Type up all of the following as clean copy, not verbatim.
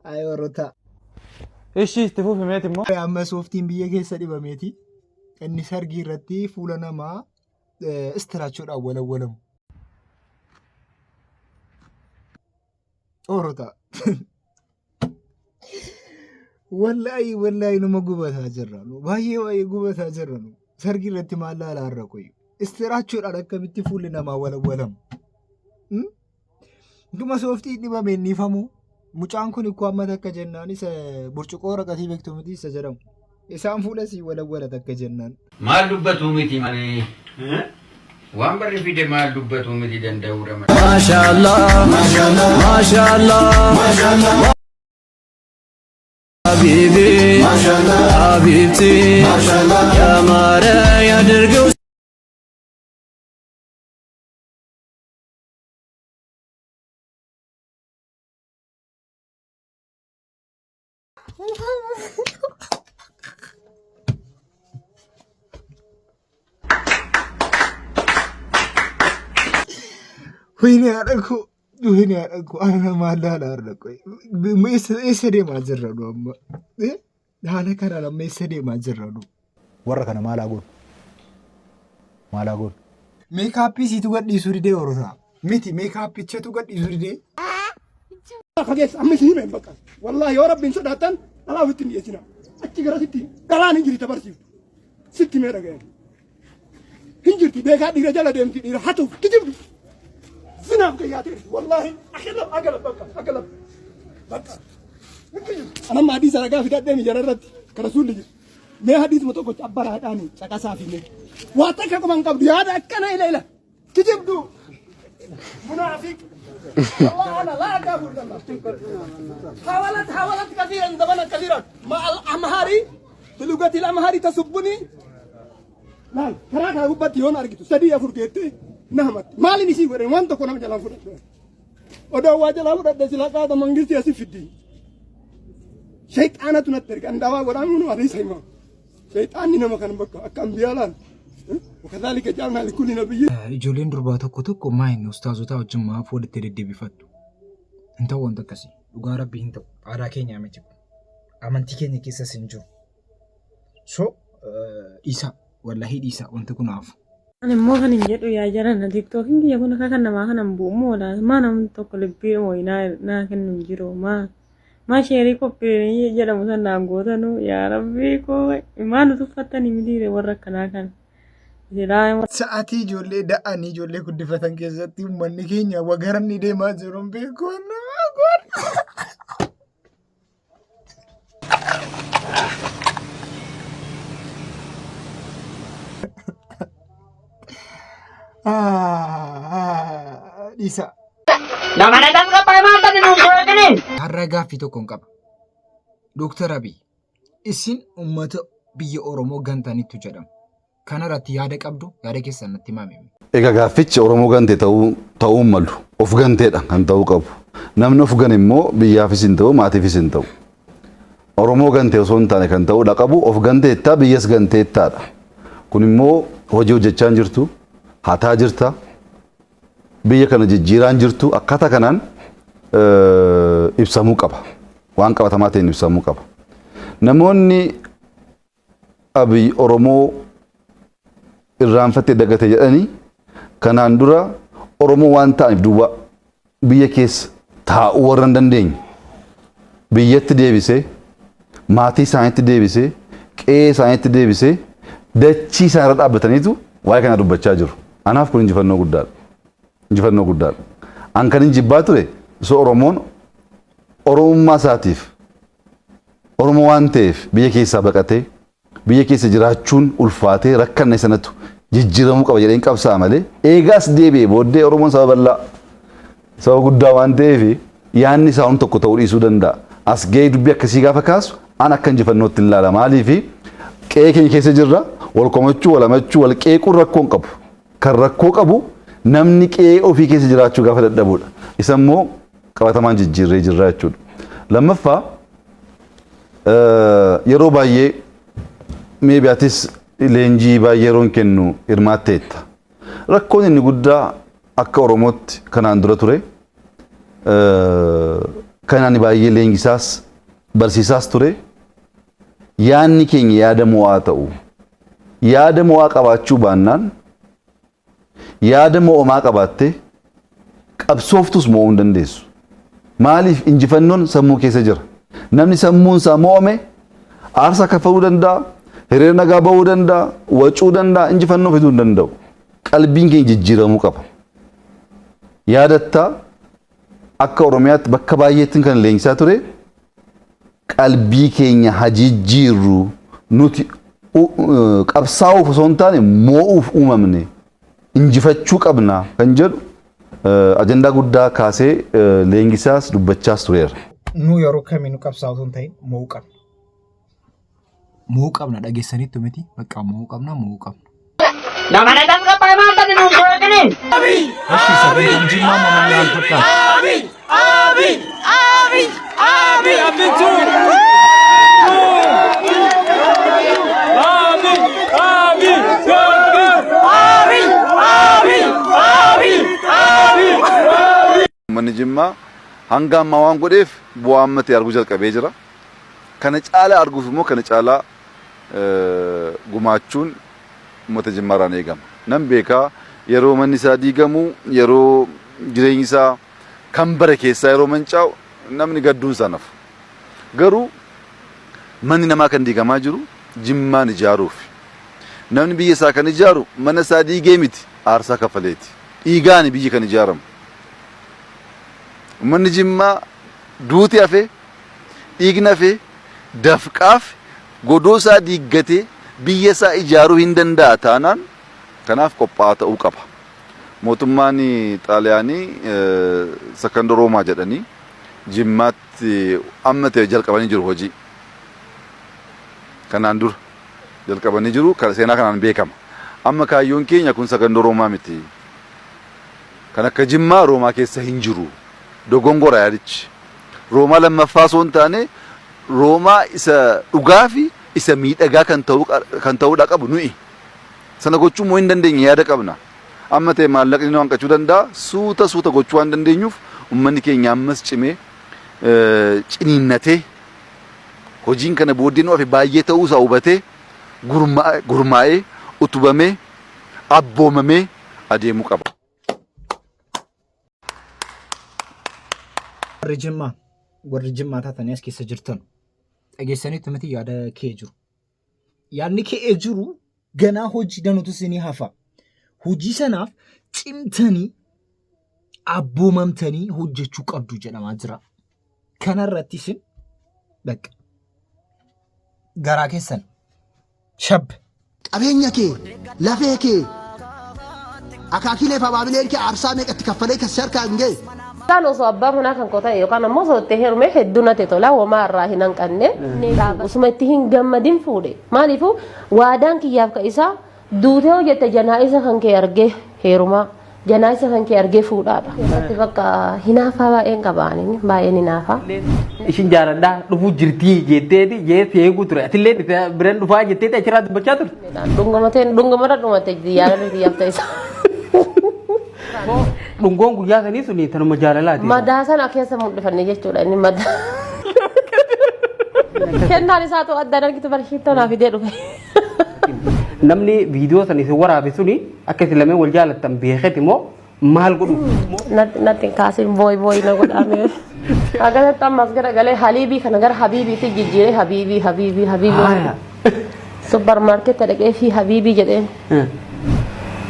Ayi warroota. Ishi itti fufi meeti immoo. Amma sooftiin biyya keessa dhibameeti. Inni sargii irratti fuula namaa istiraachoodhaan walawwalamu. Warroota. Wallaahi wallaahi numa gubataa jirra nu baay'ee baay'ee gubataa jirra nu sargii irratti maal laalaa irra qoyu istiraachoodhaan akkamitti fuulli namaa walawwalamu. Dhuma sooftii dhibame inni ifamu. Mucaan kun ikkoo amma takka jennaan isa burcuqoo waraqatii beektu miti isa jedhamu. Isaan fuula sii walawwala takka jennaan. Maal dubbatuu miti malee. Waan barri fide maal dubbatuu miti danda'uudha malee. Mashallah, Mashallah, Mashallah. Habibi, Habibti, ያማረ ያድርገው። Wayne haadha koo wayne haadha koo ana maal laala har'a qoy eessa deemaa jirra nu amma haala kanaan amma eessa deemaa jirra nu. Warra kana maal haa goonu? Maal haa goonu? Meekaappii siitu gadhiisuu didee horotaa. Miti meekaappichatu gadhiisuu didee. Fageessa amma isin himeen bakka. Wallaahi yoo rabbiin sodaattan dhalaa ofitti hin dhiyeessina. Achi garasitti dhalaan hin jirti tabarsiiftu. Sitti mee dhaga'een. Hin jirti beekaa dhiira jala deemti dhiira hatuuf kijibdu. Zinaaf gayyaatee jirti wallaahi agalab agalab bakka agalab bakka. Hin kijibdu. Anamma hadiisa ragaa fidadhee mi jara irratti ka rasuulli jiru. Mee hadiisuma tokkocha abbaraadhaani caqasaa fi mee. Waa takka quban qabdu yaada akkana ila ila. Kijibdu. Munaafiq. Wallah ana laa akaafu illallah. حاولت حاولت كثيرا زمنا كثيرا مع الأمهاري بلغة الأمهاري تسبني laal karaa kana gubbaatti yoon argitu sadii afur geettee na hamatti maalin isii godhe waan tokko nama jalaan fudhadhe odoo waa jalaa fudhadhe silaa qaata mangistii asi fiddi shayxaanatu natti erga andawaa godhaa munu hadiisa himaa shayxaanni nama kana bakka akka ambiyaa laal wakadhaalika jaalnaa likulli nabiyyi Ijoolleen durbaa tokko tokko maa inni ustaazotaa wajjin maaf walitti deddeebifattu? Hin ta'u wanta akkasii. Dhugaa rabbii hin ta'u. Aadaa keenyaa miti kun. Amantii keenya keessas hin jiru. So dhiisaa wallahii dhiisaa wanti kun hafu. Ani immoo kan hin jedhu yaa jarana tiktookiin kiyya kun akka kan namaa kanan bu'u moo laata maa namni tokko libbii wayii naa naa kennu hin jiru maa maa sheerii qophii jedhamu san naan gootanu yaa rabbii koo maa nu tuffattanii mitiire warra akkanaa kana silaa Sa'aatii ijoollee da'anii ijoollee guddifatan keessatti uummanni keenya wagaranni deemaa jiru hin beeku. Dhiisa. Har'a gaaffii tokkoon qaba. Dooktar Abiy, isin uummata biyya Oromoo gantaniittu jedhamu. Kana irratti yaada qabdu yaada keessan natti himaa mee. Egaa gaaffichi Oromoo gante ta'uu ta'uu hin malu. Of ganteedha kan ta'uu qabu. Namni of gane immoo biyyaafis hin ta'u maatiifis hin ta'u. Oromoo gante osoo hin taane kan ta'uudha qabu of ganteettaa biyyas ganteettaadha. Kun immoo hojii hojjechaa hin jirtu, hataa jirta, biyya kana jijjiiraa hin jirtu akkaataa kanaan ibsamuu qaba. Waan qabatamaa ta'een ibsamuu qaba. Namoonni Abiy Oromoo irraanfate dagate jedhanii kanaan dura Oromoo waan ta'aniif duwwaa biyya keessa taa'uu warra hin dandeenye biyyatti deebisee maatii isaaniitti deebisee qe'ee isaaniitti deebisee dachii isaan irra dhaabbataniitu waa'ee kana dubbachaa jiru. Anaaf kun injifannoo guddaadha. Injifannoo guddaadha. An kan hin jibbaa ture osoo Oromoon Oromummaa isaatiif Oromoo waan ta'eef biyya keessaa baqatee biyya keessa jiraachuun ulfaatee rakkanne sanatu jijjiiramuu qaba jedheen qabsaa'a malee eegaas deebi'ee booddee Oromoon saba bal'aa saba guddaa waan ta'eef yaadni isaa hom tokko ta'uu dhiisuu danda'a. As ga'ee dubbii akkasii gaafa kaasu an akka injifannootti ilaala. Maaliif qe'ee keenya keessa jirra wal komachuu wal hamachuu wal qeequun rakkoo hin qabu. Kan rakkoo qabu namni qe'ee ofii keessa jiraachuu gaafa dadhabuudha. Isa immoo qabatamaan jijjiirree jirra jechuudha. Lammaffaa yeroo baay'ee maybe atis leenjii baay'ee yeroon kennu hirmaatteetta. Rakkoon inni guddaa Akka Oromootti kanaan dura ture. Kan ani baay'ee leenjisaas barsiisaas ture. Yaadni keenya yaada mo'aa ta'u. Yaada mo'aa qabaachuu baannaan yaada mo'amaa qabaattee qabsooftus mo'uu hin dandeessu. Maaliif injifannoon sammuu keessa jira. Namni sammuun isaa mo'ame aarsaa kaffaluu danda'a, hiriira nagaa bahuu danda'a, wacuu danda'a, injifannoo fiduu hin danda'u. Qalbiin keenya jijjiiramuu qaba. Yaadattaa akka Oromiyaatti bakka baay'eetti kan leenjisaa ture qalbii keenya haa jijjiirru nuti qabsaa'uuf osoo hin taane moo'uuf uumamne injifachuu qabna kan jedhu ajandaa guddaa kaasee leenjisaas dubbachaas tureera. Nu yeroo kamiinuu qabsaa'uu osoo hin ta'in mo'uu qabna. Mo'uu qabna dhageessaniittu miti bakka mo'uu qabna mo'uu qabna. Eshi sagantaan Jimmaa amma maal fakkaata? Uummanni Jimmaa hanga ammaa waan godheef bu'aa amma ta'e arguu jalqabee jira. Kana caalaa arguuf immoo kana caalaa gumaachuun uummata Jimmaarraan eegama. Nan beekaa yeroo manni isaa diigamu, yeroo jireenyi isaa kan bare keessaa yeroo mancaa'u namni gadduun isaa nafu. Garuu manni namaa kan diigamaa jiru Jimmaan ijaaruuf. Namni biyya isaa kan ijaaru mana isaa diigee miti aarsaa kaffaleeti. Dhiigaani biyyi kan ijaaramu. Uummanni Jimmaa duuti hafe, dhiigni hafe, dafqaaf godoo isaa diiggatee biyya isaa ijaaruu hin danda'a taanaan kanaaf qophaa'aa ta'uu qaba. Mootummaan Xaaliyaanii Sakandoo Roomaa jedhanii Jimmaatti amma ta'e jalqabanii jiru hojii. Kanaan dura jalqabanii jiru seenaa kanaan beekama. Amma kaayyoon keenya kun Sakandoo Roomaa miti. Kan akka Jimmaa Roomaa keessa hin jiru. Dogongora yaadichi. Roomaa lammaffaa osoo hin taane Roomaa isa dhugaa fi isa miidhagaa kan ta'uu kan ta'uudha qabu nuyi. Sana gochuu immoo hin dandeenye yaada qabna. Amma ta'e maallaqni nu hanqachuu danda'a. Suuta suuta gochuu waan dandeenyuuf uummanni keenya ammas cimee ciniinnatee hojiin kana booddee nu hafe baay'ee ta'uu isaa hubatee gurmaa'ee utubamee abboomamee adeemuu qaba. Warri Jimmaa warri Jimmaa taatanii as keessa jirtan dhageessaniitu miti yaada kee jiru. Yaadni kee jiru ganaa hojii danuutu isinii hafa. Hojii sanaaf cimtanii abboomamtanii hojjechuu qabdu jedhamaa jira. Kanarratti isin bakka garaa keessan shab. Qabeenya kee, lafee kee, akaakilee fi abaabileen kee aarsaa meeqa itti kaffalee kan si harkaan ga'e. Isaan osoo abbaa manaa kan koo ta'e yookaan ammoo osoo itti heerume hedduu natti tola homaa irraa hin hanqanne. Osuma itti hin gammadin fuudhe. Maaliifuu waadaan kiyyaaf ka isaa duutee hoo jette janaa'isa kan kee argee heerumaa janaa'isa kan kee argee fuudhaadha. Keessatti bakka hinaafaa baay'een qaba ani baay'een hinaafa. Ishin jaaladhaa dhufuu jirtii jetteeti jee si eeguu ture. Atillee biran dhufaa jetteeti achirraa dubbachaa turte. Dhungamatee dhungamarra dhumate jaalala kiyyaaf ta'e isaa. Dhungoon guyyaa sanii suni tanuma jaalalaati. Madaa sana keessa mul'ifanne jechuudha inni madaa. Kennaan isaatu addaan argitu barshiittoo naa fidee dhufe. Namni viidiyoo san isin waraabe suni akka isin lameen wal jaalattan beeketi moo maal godhu? Natti hin kaasin booy booy na godhaame. Akkanatti ammas gara galee haliibii kana gara habiibiitti jijjiiree habiibii habiibii habiibii. Haaya. Supper maarkeetti dhaqee fi habiibii jedheen.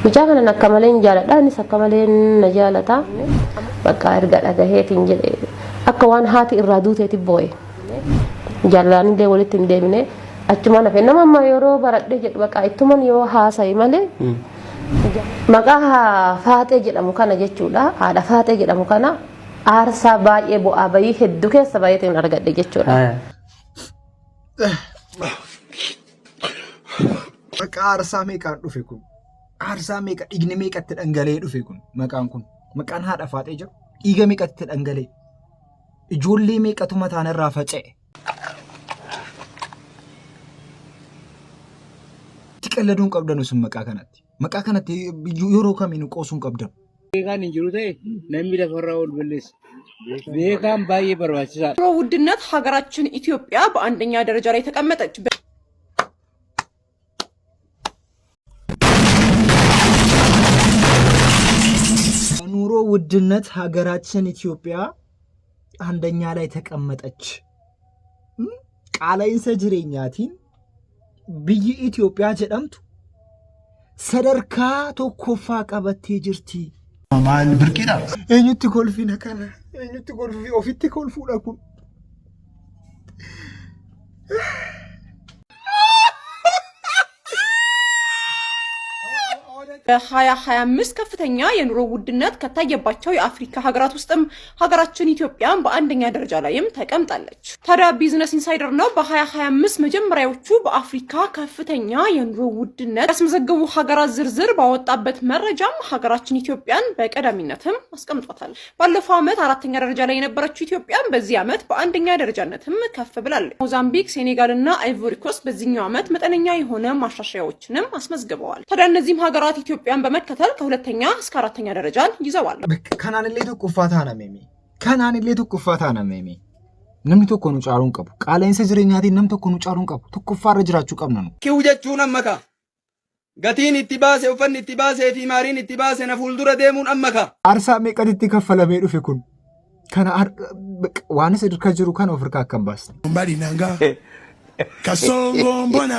Mucaa kanan akka malee hin jaaladha innis akka malee na jaalata. Bakka erga dhagaheetiin jedhe akka waan haati irraa duuteeti boo'e. Jaalalaan illee walitti hin deebine achumaan hafe nama amma yeroo baradhee jedhu bakka ittuman yoo haasa'i malee maqaa faaxee jedhamu kana jechuudha haadha faaxee jedhamu kana aarsaa baay'ee bu'aa bayii hedduu keessa baay'eetiin argadhe jechuudha. Maqaa aarsaa meeqaan dhufe kun? Aarsaa meeqa dhiigni meeqatti dhangala'ee dhufe kun maqaan kun? Maqaan haadha faaxee jiru dhiiga meeqatti dhangala'e? Ijoollee meeqatu mataan irraa faca'e? Itti qalladuu hin qabdanu sun maqaa kanatti. Maqaa kanatti yeroo kamiinuu qoosuu hin qabdanu. Beekaan hin jiru ta'e namni lafarraa ol balleessa. Beekaan baay'ee barbaachisaadha. ኑሮ ውድነት ሀገራችን ኢትዮጵያ በአንደኛ ደረጃ ላይ ተቀመጠች። በኑሮ ውድነት ሀገራችን ኢትዮጵያ አንደኛ ላይ ተቀመጠች። Qaala'insa jireenyaatiin biyyi Itoophiyaa jedhamtu sadarkaa tokkoffaa qabattee jirti. Maal birqiidha? Eenyutti kolfina kana? Eenyutti kolfi? Ofitti kolfuudha kun. በ2025 ከፍተኛ የኑሮ ውድነት ከታየባቸው የአፍሪካ ሀገራት ውስጥም ሀገራችን ኢትዮጵያን በአንደኛ ደረጃ ላይም ተቀምጣለች። ታዲያ ቢዝነስ ኢንሳይደር ነው በ2025 መጀመሪያዎቹ በአፍሪካ ከፍተኛ የኑሮ ውድነት ያስመዘገቡ ሀገራት ዝርዝር ባወጣበት መረጃም ሀገራችን ኢትዮጵያን በቀዳሚነትም አስቀምጧታል። ባለፈው ዓመት አራተኛ ደረጃ ላይ የነበረችው ኢትዮጵያን በዚህ ዓመት በአንደኛ ደረጃነትም ከፍ ብላለች። ሞዛምቢክ፣ ሴኔጋል እና አይቮሪኮስት በዚህኛው ዓመት መጠነኛ የሆነ ማሻሻያዎችንም አስመዝግበዋል። ታዲያ እነዚህም ሀገራት ኢትዮጵያን በመከተል ከሁለተኛ እስከ አራተኛ ደረጃን ይዘዋል። Kanaanillee tokkoffaa taana meemi. Kanaanillee tokkoffaa taana meemi. Namni tokko nu caaluu hin qabu. Qaala'insa jireenyaatiin namni tokko nu caaluu hin qabu. Tokkoffaarra jiraachuu qabna nu. Kiw jechuun amma ka. Gatiin itti baase, uffanni itti baasee fi maariin itti baase na fuuldura deemuun amma ka. Aarsaa meeqatti kaffalamee dhufe kun? Kana waan isa dirka jiru kana of harkaa akka hin baasne. Mbali nanga. Kasongo mbona.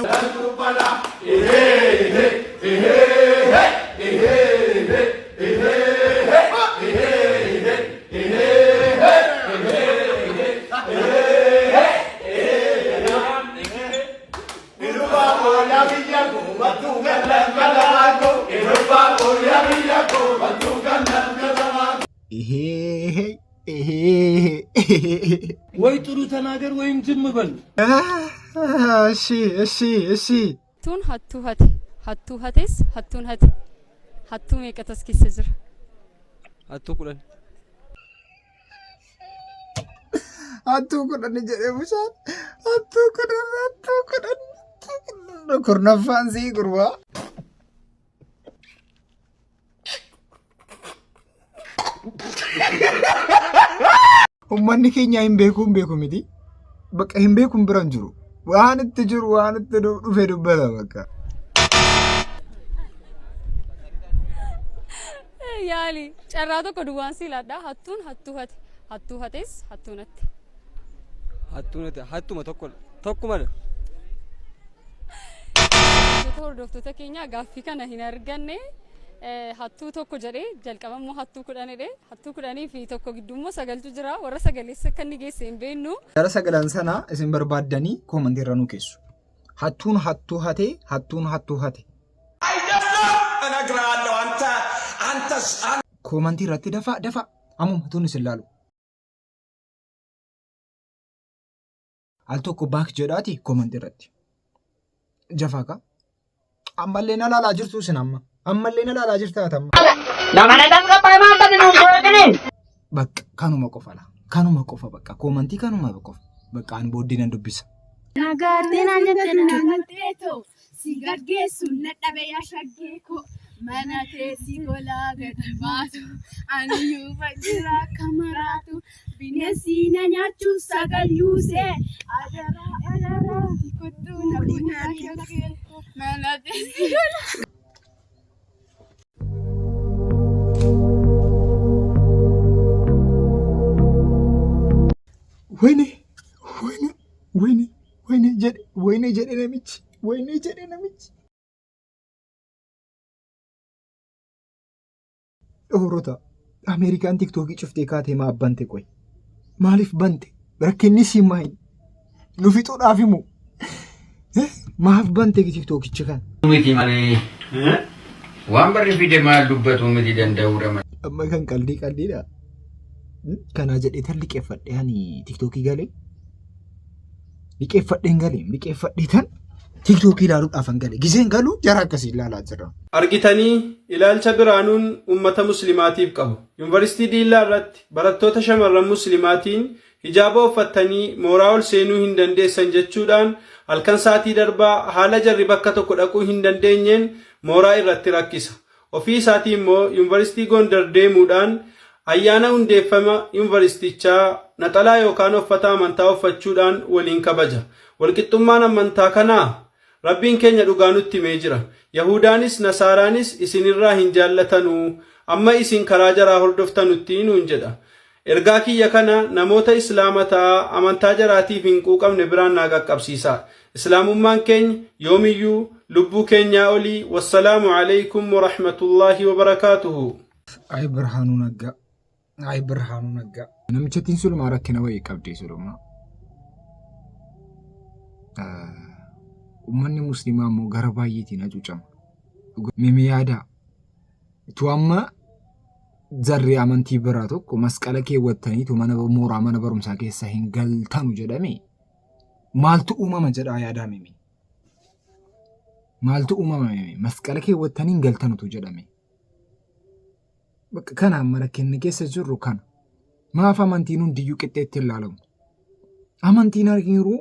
ይሄ ይሄ ወይ ጥሩ ተናገር ወይም ዝም በል። እሺ እሺ እሺ። Hattuun hattuu hate, hattuu hates, hattuun hate. Hattuu meeqatu as keessa jira? Hattuu 10. Hattuu 10 jedhee bishaan, hattuu 10, hattuu 10, kurnaffaan sii gurbaa. Uummanni keenya hin beeku, hin beeku miti. Bakka hin beeku bira hin jiru. Waan itti jiru, waan itti dhufe dubbata bakka. Yaali, carraa tokko duwwaan si laadhaa. Hattuun hattuu hate, hattuu hates, hattuun hatte. Hattuun hate, hattuma tokko tokkumadha. Hordoftoota keenya, gaaffii kana hin arganne. Hattuu tokko jedhee jalqaba immoo hattuu 10 jedhee, hattuu 10 fi tokko gidduu immoo sagaltu jira. Warra sagaleessa akka inni geesse hin beeknu. Gara sagalan sanaa isin barbaaddanii koomantii irra nu keessu. Hattuun hattuu hatee, hattuun hattuu hate. Koomantii irratti dafaa dafaa ammuma tuun isin laalu. Al tokko baak jedhaati koomantii irratti. Jafaa ka. Ammallee na laalaa jirtu isin amma. Ammallee na laalaa jirta amma. Bakka kanuma qofa laa. Kanuma qofa bakka koomantii kanuma qofa. Bakka ani booddee nan dubbisa. Nagaatee naan jettee nagaatee si gaggeessu na dhabe yaa shaggee koo, mana keessi golaa gadi baatu aniyyuu fajjira akka maraatu, bineensi na nyaachuuf sagal yuusee, adaraa adaraa kottuu na bunaa shaggee koo, mana keessi golaa. ወይኔ ወይኔ ወይኔ ወይኔ jedhe, ወይኔ jedhe namichi, ወይኔ jedhe namichi. Dhoorota Ameerikaan tiktookii cuftee kaatee maaf bante? Qoy, maaliif bante? Rakkinni si maayin nu fixuudhaaf himu maaf bante tiktookicha kan? Miti malee. Waan barri fide maal dubbatu miti danda'uudha malee. Amma kan qaldii qaldiidha. Kanaa jedhee tan liqeeffadhee ani tiktookii galee, liqeeffadheen galee, liqeeffadhee tan tiktookii ilaaluudhaaf an gale, gizeen galuu jara akkasii ilaalaa jira. Argitanii ilaalcha Biraanuun uummata musliimaatiif qabu. Yuunivarsiitii Diillaa irratti barattoota shamarran musliimaatiin hijaaba uffattanii mooraa ol seenuu hin dandeessan jechuudhaan halkan sa'aatii darbaa haala jarri bakka tokko dhaquu hin dandeenyeen mooraa irratti rakkisa. Ofii isaatii immoo Yuunivarsiitii Gondar deemuudhaan ayyaana hundeeffama yuunivarsiitichaa naxalaa yookaan uffata amantaa uffachuudhaan waliin kabaja. Walqixxummaan amantaa kanaa? Rabbiin keenya dhugaa nutti himee jira. Yahuudaanis Nasaaraanis isinirraa hin jaallatanu, amma isin karaa jaraa hordoftanutti nuun jedha. Ergaa kiyya kana namoota Islaama ta'aa amantaa jaraatiif hin quuqamne biraan naa qaqqabsiisaa. Islaamummaan keenya yoomiyyuu lubbuu keenyaa oli. Wassalaamu aleykum warahmatullaahi wabarakaatuhu. Ay Birhaanuu Naggaa. Ay Birhaanuu Naggaa. Namichattiin sulumaa rakkina wayii qabdi sulumaa. Uummanni musliimaa immoo gara baay'eetiin hacuucama. Mimi yaadaa. Tu amma zarri amantii biraa tokko masqala keewwattaniitu mana mooraa mana barumsaa keessa hin galtanu jedhame maaltu uumama jedhaa yaadaa mimi. Maaltu uumama mimi masqala keewwattanii hin galtanutu jedhame. Bakka kana amma rakkinni keessa jirru kana. Maaf amantiin hundiyyuu qixxeetti hin ilaalamu? Amantiin hariiruu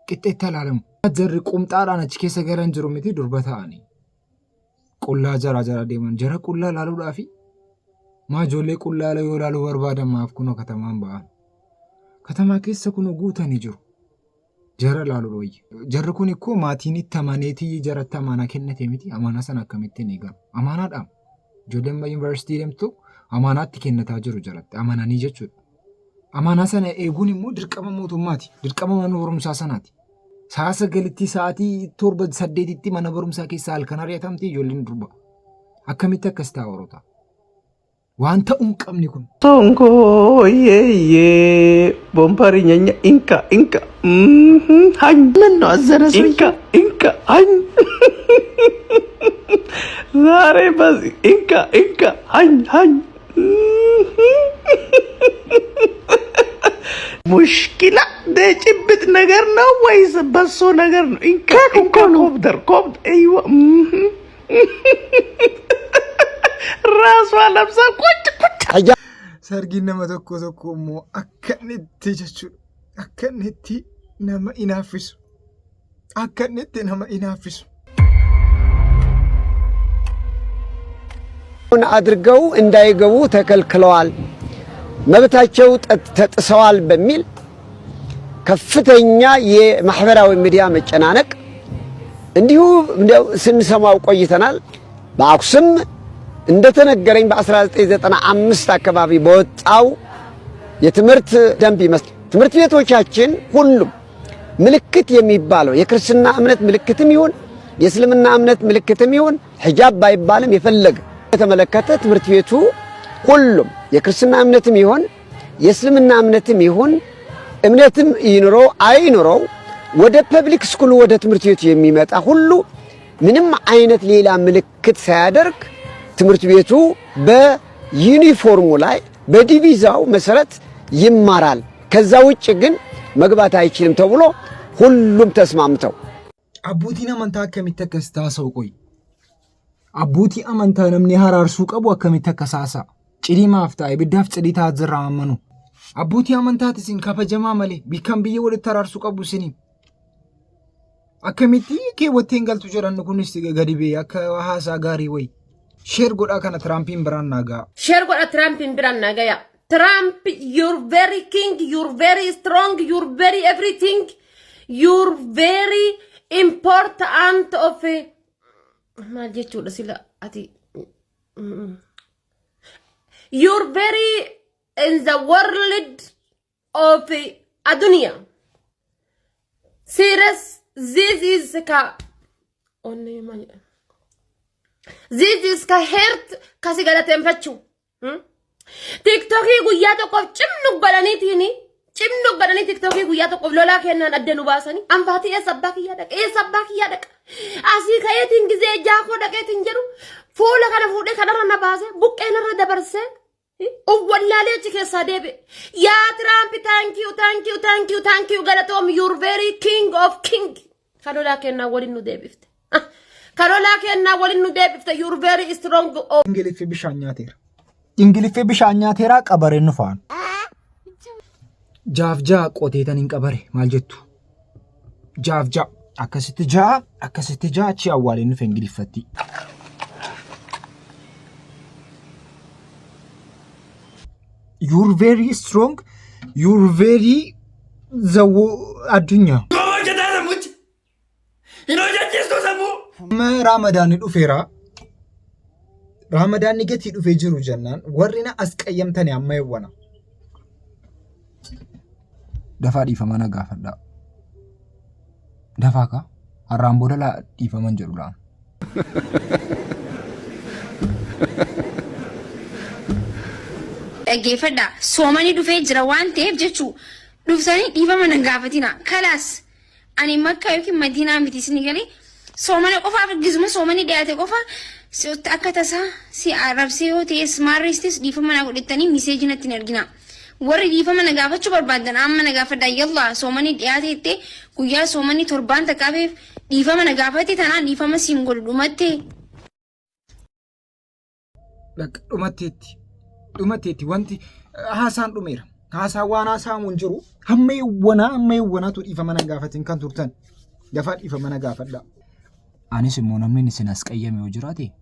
qixxeetti ilaalamu. Jarri qumxaadhaan achi keessa galan jiru miti durba ta'anii. Qullaa jaraa jara deeman jara qullaa ilaaluudhaafi maa ijoollee qullaa yoo ilaaluu barbaadan maaf kunoo katamaan ba'an. Katamaa keessa kunoo guutanii jiru. Jara ilaaluudha wayya. Jarri kun ikkoo maatiin itti amaneetii jaratti amaanaa kennate miti amaanaa sana akkamittiin eegalu. Amaanaadha. Ijoolleen yuunivarsiitii deemtu amaanaatti kennataa jiru jaratti amananii jechuudha. Amaanaa sana eeguun immoo dirqama mootummaati. Dirqama mana barumsaa sanaati. Sa'a 9tti sa'aatii 7 8tti mana barumsaa keessaa halkan ari'atamti ijoolleen durba. Akkamitti akkas ta'a warroota? Waan ta'uu hin qabne kun. Songo ye ቦምባሪ ኛኛ ኢንካ ኢንካ ሀኝ ምን ነው አዘነ ኢንካ ኢንካ ሀኝ ዛሬ በዚህ ኢንካ ኢንካ ሀኝ ሀኝ ሙሽኪላ ጭብጥ ነገር ነው ወይስ በሶ ነገር ነው? ኢንካ ኢንካ ኮብደር ኮብደር አይዋ ራሷ ለብሳ ቁጭ ቁጭ Sargiin nama tokko tokko immoo akka inni itti jechuudha. Akka inni itti nama inaaffisu. Akka inni itti nama inaaffisu. አድርገው እንዳይገቡ ተከልክለዋል፣ መብታቸው ተጥሰዋል በሚል ከፍተኛ የማህበራዊ ሚዲያ መጨናነቅ እንዲሁ ስንሰማው ቆይተናል። በአክሱም እንደተነገረኝ በ1995 አካባቢ በወጣው የትምህርት ደንብ ይመስል ትምህርት ቤቶቻችን ሁሉም ምልክት የሚባለው የክርስትና እምነት ምልክትም ይሁን የእስልምና እምነት ምልክትም ይሁን ሒጃብ ባይባልም የፈለገ የተመለከተ ትምህርት ቤቱ ሁሉም የክርስትና እምነትም ይሁን የእስልምና እምነትም ይሁን እምነትም ይኑረው አይኑረው ወደ public school ወደ ትምህርት ቤቱ የሚመጣ ሁሉ ምንም አይነት ሌላ ምልክት ሳያደርግ ትምህርት ቤቱ በዩኒፎርሙ ላይ በዲቪዛው መሰረት ይማራል። ከዛ ውጭ ግን መግባት አይችልም ተብሎ ሁሉም ተስማምተው Abbootiin amantaa akkamitti akkas taasa'u qoyi? Abbootii amantaa namni haraarsuu qabu akkamitti akkas haasa'a? Cidii maaf ta'a? Ibiddaaf cidii ta'aa jirra ammanu. Abbootii amantaati isin kabajamaa malee kan biyya walitti araarsuu qabu isinii. Akkamitti keewwattee hin galtu jedhan kunis gadi ba'ee akka haasaa gaarii wayi. Share godhaa kana Tiraampiin biraan naa ga'a. Share godha Tiraampiin biraan naa gaya. Trump, you're very king, you're very strong, you're very everything, you're very important of maal jechuudha sila ati you're very in the world of adunya. Serious, this is ka onnee maal jedhama? This is ka heart ka si galateeffachuu. Tiktokii guyyaa tokkoof cimnu godhaniitiin cimnu godhanii tiktokii guyyaa tokkoof lolaa kennaan adda nu baasanii anfaatii eessa abbaa kiyyaa dhaqa eessa abbaa kiyyaa dhaqa asii ka'eetiin gizee jaakoo dhaqeetiin jedhu fuula kana fuudhee kanarra na baasee buqqeen irra dabarsee wallaalee achi keessaa deebi'e. Yaa Tiraamp, thank you, thank you, thank you, thank you, galatoom, you're very king of king. Kan lolaa kennaa waliin nu deebifte. Kan lolaa kennaa waliin nu deebifte, you're very strong. Ingiliffii bishaan nyaateera. Ingiliffii bishaan nyaateera qabareen nufaan. Jaaf ja'a qoteetan hin qabare maal jettu? Jaaf ja'a akkasitti ja'a akkasitti ja'a achi awwaaleen nufe Ingiliffatti. You're very strong. You're very the addunyaa. Hojjetaa sammuchi. Hin hojjechiistu sammuu. Amma Raamadaanni dhufeera. Raamadaanni gatii dhufee jiru jennaan warri na as qayyamtani amma yawwana. Dafaa dhiifama na gaafadhaa. Dafaa kaa. Har'aan booda laa dhiifama hin jedhu laa. Dhaggeeffadhaa soomani dhufee jira waan ta'eef jechuu dhuftanii dhiifama nan gaafatina kalaas ani makkaa yookiin madiinaa miti isin galee soomana qofaaf gizuma soomani dhiyaate qofa akka tasaa si arrabsee yoo ta'es maarreestis dhiifama naa godhettanii miseejii natti hin ergina. Warri dhiifama na gaafachuu barbaaddan amma na gaafadhaa yallaa soomani dhiyaate jettee guyyaa soomani torbaan takka hafeef dhiifama na gaafate tanaan dhiifama siin godhu dhumattee. Bakka dhumatteetti. Dhumatteetti wanti haasaan dhumeera. Haasaan waan haasa'amu hin jiru. Hamma yawwanaa hamma yawwanaatu dhiifama na gaafatin kan turtan. Dafaa dhiifama na gaafadhaa. Anis immoo namni isin as qayyame yoo jiraate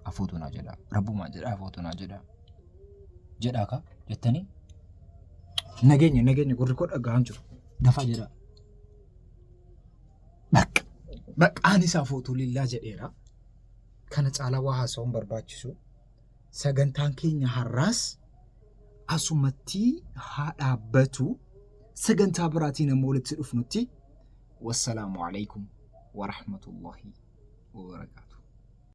afootu naa jedha. Rabbumaa jedha afootu naa jedha. Jedhaa kaa jettanii nageenya nageenya gurri koo dhaga'aan jiru. Dafaa jedhaa. Bakka bakka anis afootu lillaa jedheera. Kana caalaa waa haasa'uun barbaachisu. Sagantaan keenya har'aas asumatti haa dhaabbatu. Sagantaa biraatiin amma walitti dhufnutti wassalaamu alaikum warahmatullahi wabarakaatu.